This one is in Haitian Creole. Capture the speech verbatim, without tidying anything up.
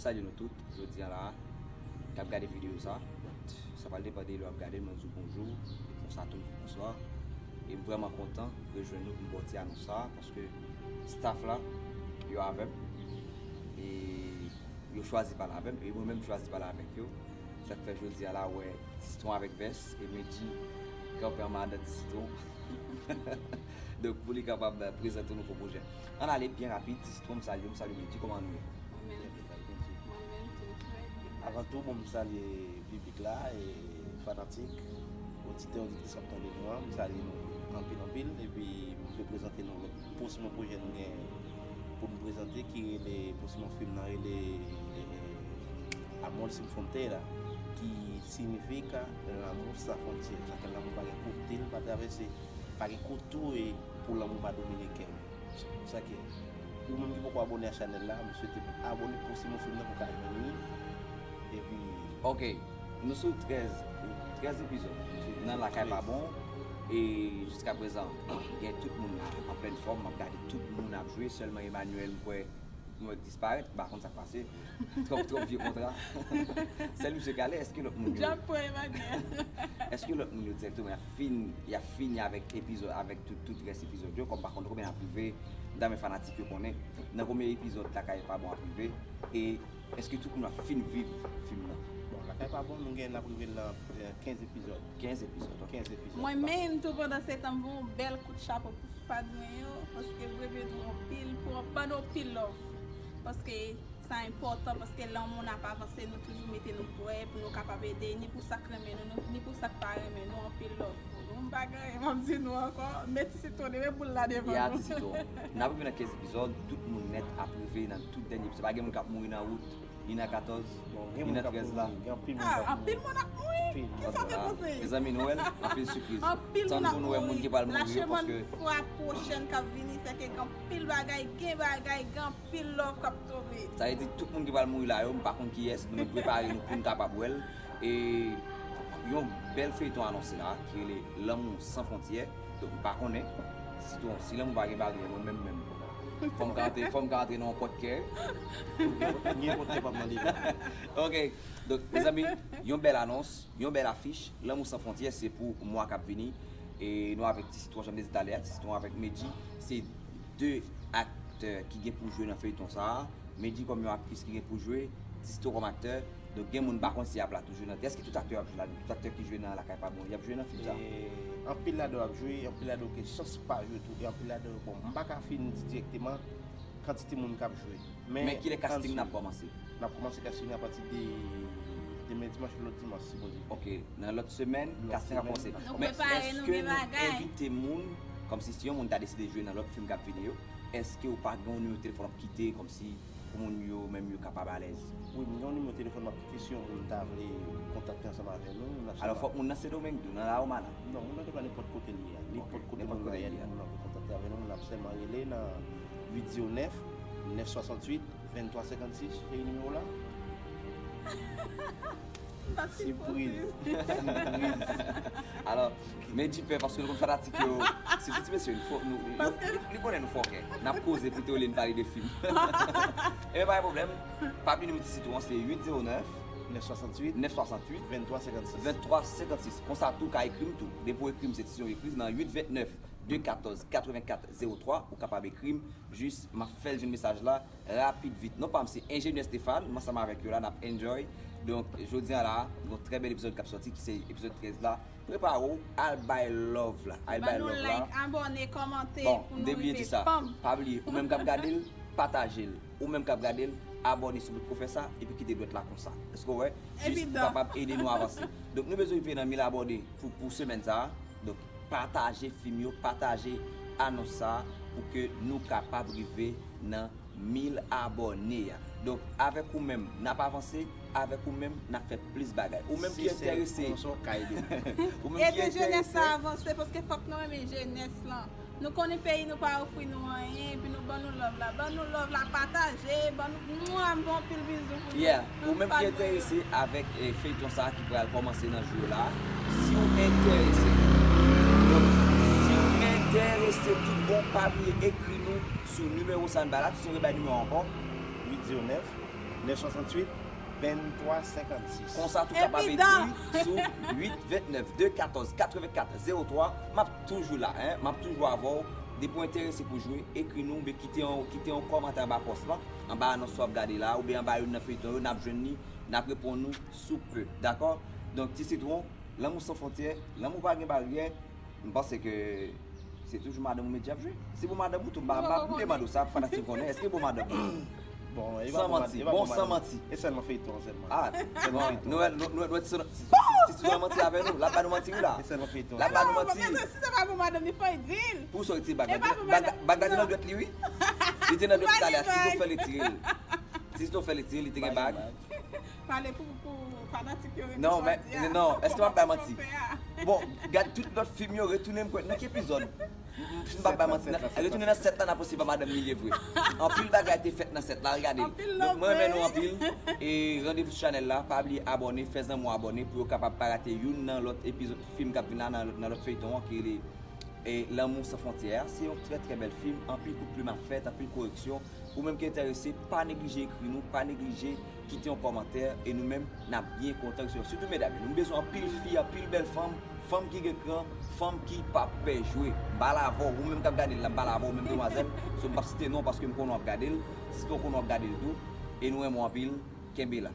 Salye nou tout, jodi a la, k ap gade videyo sa. Sa pral depann de lè w ap gade l, mwen di w bonjou, e konsa tou, bonswa. E m vrèman kontan rejwenn nou pou m ba w ti anons sa, paske staff la, yo avè m, e yo chwazi pale avè m, e mwen menm m chwazi pale avèk yo. Sa k fè jodi a la, w wè, ti sitwon avèk vès, e Medjy kanpe anba dan ti sitwon. Donk, pou li kapab, eh, prezante nouvo pwojè. Ann ale byen rapid, ti sitwon, m salye w, m salye w, Medjy, kòman nou ye? Mwen menm. Mwen menm tou, trè byen. Avan tou, bon, m salye piblik la, e fanatik, oditè, oditris k ap tande nou an, m salye nou anpil, anpil, epi m vle prezante nou lòt pwosèman pwojè nou gen pou nou prezante, ki rele, pwosèman fim nan rele, eh, Amor Sin Frontera, ki siyifi Lanmou San Fwontyè. Sa ke lanmou pa gen kote l pa travèse, pa gen kote w ye pou lanmou pa domine kè w. Sa ke, ou menm ki poko abòne a chanèl la, m swete abòne, poste yon fim nan pou w ka jwenn li. Epi, ok, nou sou trèz, trèz epizòd nan Lakay Pa Bon. E jiska prezan, gen tout moun an plèn fòm. M ap gade tout moun ap jwe. Sèlman Emmanuel, m kwè, m wè disparèt, m pa konn sa k pase. Twòp, twòp vye kontra. Sèl misye k ale, èske lòt moun yo, Djab pran Emmanuel. Èske lòt moun yo dirèkteman, y ap fin, y ap fini avèk epizòd, avèk tout, tout rès epizòd yo, kòm pa konn konbyen ap rive, nan men fanatik yo konnen, nan konbyen epizòd Lakay Pa Bon ap rive, e èske tout moun ap fin viv fim nan? Bon, Lakay Pa Bon, nou gen, n ap rive nan, eh, kenz epizòd. Kenz epizòd, ok. Kenz epizòd. Mwen menm tou, pandan se tan, m voye yon bèl kout chapo pou fad mwen yo, paske m renmen nou anpil, pou ban nou anpil love. Paske sa enpòtan, paske lè yon moun ap avanse, nou toujou mete nou prè pou nou kapab ede, ni pou sa k renmen nou, nou, ni pou sa k pa renmen nou, anpil love pou nou. M pa gen anyen m ap di nou ankò, met ti sitwon, met boul la devan nou. Ya, ti sitwon. N ap rive nan kenz epizòd, tout moun nèt ap rive nan tout dènye epizòd. Pa gen moun k ap mouri nan wout, ni nan katòz, ni nan trèz la. Gen anpil moun k ap mouri. Ah, anpil moun ap mouri. Kisa w te panse? Mezanmi, Nwèl, anpil sipriz. Anpil moun ap mouri. Tann pou nou wè moun ki pral mouri yo, paske Lachemàn fwa pwochèn k ap vini, fè ke gen anpil bagay, gen bagay, gen anpil love k ap tonbe. Sa vle di tout moun ki pral mouri la yo, m pa konn kiyès, men nou prepare nou pou n kapab wè l. E yon bèl feyton anonse la, ki rele Lanmou San Fwontyè. Donk, m pa konnen. Sitou, si lanmou pa gen baryè, mwen menm, menm, fò m ka antre, fò m ka antre nan yon pòtkè. Gen pòtkè p ap mande. Ok. Donk, mezanmi, yon bèl anons, yon bèl afich. Lanmou San Fwontyè, se pou mwa k ap vini. E nou avèk Ti Sitwon, jan m te di talè a, Ti Sitwon avèk Medjy. Se de aktè ki gen pou jwe nan feyton sa a. Medjy kòm yon aktris ki gen pou jwe, Ti Sitwon kòm aktè. Donk, gen moun m pa konn si y ap la toujou nan. Èske tout aktè ap jwe ladan? Tout aktè ki jwe nan Lakay Pa Bon, y ap jwe nan fim sa a? E, anpil ladan yo ap jwe, anpil ladan yo gen chans pa jwe tou, e anpil ladan yo, bon, m pa ka fin di dirèkteman kantite moun k ap jwe. Men kilè casting nan ap kòmanse? N ap kòmanse casting apati de demen dimanch, lòt dimanch, si Bondye vle. Ok, nan lòt semèn, casting ap kòmanse. Nou prepare, nou gen bagay. Men èske nou envite moun, kòmsi si yon moun ta deside jwe nan lòt fim k ap vini yo, èske ou pa gen yon nimewo telefòn w ap kite, kòmsi pou moun yo menm yo kapab alèz? Wi, m gen yon nimewo telefòn m ap kite, si yon moun ta vle kontakte ansanm avè nou, n ap... Alò, fòk moun nan Sendomeng tou, nan La Romana? Non, moun nan te pa nenpòt kote l ye a. Ok, nenpòt kote moun nan ye a, moun nan vle kontakte avè nou, n ap sèlman rele nan uit zewo nèf, nèf swasanntuit, venntwa senkannsis, se nimewo la. Sipriz. Sipriz. Alò, Medjy pè, paske nou konn fanatik yo, sitou ti mesye, li fò, nou, yo, li, li konnen nou fòkè. N ap koze, plito li n pale de fim. Ebyen, pa gen pwoblèm. Pa bliye nimewo Ti Sitwon an, se uit zewo nèf, nèf swasanntuit, nèf swasanntuit, venntwa senkannsis. Venntwa senkannsis. Konsa tou, ou ka ekri m tou. Depi w ekri m, se Ti Sitwon w ekri, nan uit vennèf, de katòz, katrevenkat, zewo twa, ou kapab ekri m. Jis, m ap fè l jwenn mesaj la rapid vit. Non pa m, se Enjenyè Stéphane. M ansanm avèk yo la, n ap enjoy. Donk, jodi a la, yon trè bèl epizòd k ap sòti, ki se epizòd trèz la. Prepare w, al bay love la. Al bay love la. Ban nou like, abòne, kòmante pou nou rive. Bon, m te bliye di sa. Pa bliye, ou menm k ap gade l, pataje l. Ou menm k ap gade l, abòne si w potko fè sa, epi kite dwèt la konsa. Èske w wè? Jis pou kapab ede nou avanse. Donk, nou bezwen rive nan mil abòne pou, pou semèn sa a. Donk, pataje fim yo, pataje anons sa a pou ke nou kapab rive nan mil abòne a. Donk, avèk ou menm, n ap avanse, avèk ou menm, n ap fè plis bagay. Ou menm ki enterese. Ou menm ki enterese. Ede jenès la avanse, paske fòk nou renmen jenès lan. Nou konnen peyi nou pa ofri nou anyen, epi nou ban nou love la. Ban nou love la, pataje, ban nou, mwa, m fè anpil bizou pou nou. Yeah. Ou menm ki enterese avèk, eh, feyton sa a ki pral kòmanse nan jou yo la, si w enterese, donk, si w enterese tout bon, pa bliye ekri nou sou nimewo sa n ba la, ti sitwon, rebay nimewo a ankò. Uit zewo nèf, nèf swasanntuit venntwa senkannsis. Konsa tou kapab ekri sou uit ventnèf de katòz katrevenkat zewo twa. M ap toujou la, hein, m ap toujou avè w. Depi w enterese pou jwe, ekri nou oubyen kite yon, kite yon kòmantè anba pòs lan, anba anons w ap gade la, oubyen anba youn nan feyton yo, n ap jwenn li, n ap reponn ou sou pe, dakò? Donk, Ti Sitwon, lanmou san fwontyè, lanmou pa gen baryè, m panse ke se toujou madanm ou medya ap jwe. Se pou madanm ou tou, m pa, m pa, m demande w sa, fanatik konnen, èske bon madanm ou? Bon, e pa San bon mad- manti, e pa bon, bon san madanm. Manti. E sèl nan feyton an sèlman. Ah, Sèl nan bon, feyton. Nou wè, nou, nou, nou, nou, ti, ti, ti, ti, ti, ti, manti avè nou, l ap ba nou manti wi la. E sèl nan feyton L ap an. ba nou Non, manti. Pwofesè, si se pa bon madanm li, fò l di l. Pou sa w retire bag la? E pa bon Bag la te nan madanm. Dwèt li wi. Li te nan dwèt li talè a. Ti Sitwon Bag. Fè li tire l. Ti Sitwon Fè li tire l, li te gen bag. Pale pou, pou fanatik yo rete Non, sou men, adi a. non, èske m ap bay manti? Bon, gad tout lòt fim yo, retounen m kwè nan ki epizòd? M pa bay manti, nan- retounen nan sèt la, n ap wè se pa madanm li ye vre. Anpil bagay te fèt nan sèt la, regade l. Anpil Donk, mwen renmen nou anpil. E randevou sou chanèl la, pa bliye abòne, fè zanmi w abòne pou yo kapab pa rate youn nan lòt epizòd fim k ap vin la, nan, nan lòt feyton an ki rele e Lanmou San Fwontyè a. Se yon trè, trè bèl fim, anpil kout plim ap fèt, anpil koreksyon. Ou menm ki enterese, pa neglije ekri nou, pa neglije kite yon kòmantè, e nou menm, n ap byen kontan resevwa. Sitou medam yo, nou bezwen anpil fi, anpil bèl fanm, fanm ki gen kran, fanm ki pa pè jwe. M pale avè w, ou menm k ap gade l la, m pale avè w, ou menm demwazèl. So, m p ap site non paske m konnen w ap gade l, si w konnen w ap gade l tou, e nou renmen w anpil, kenbe la.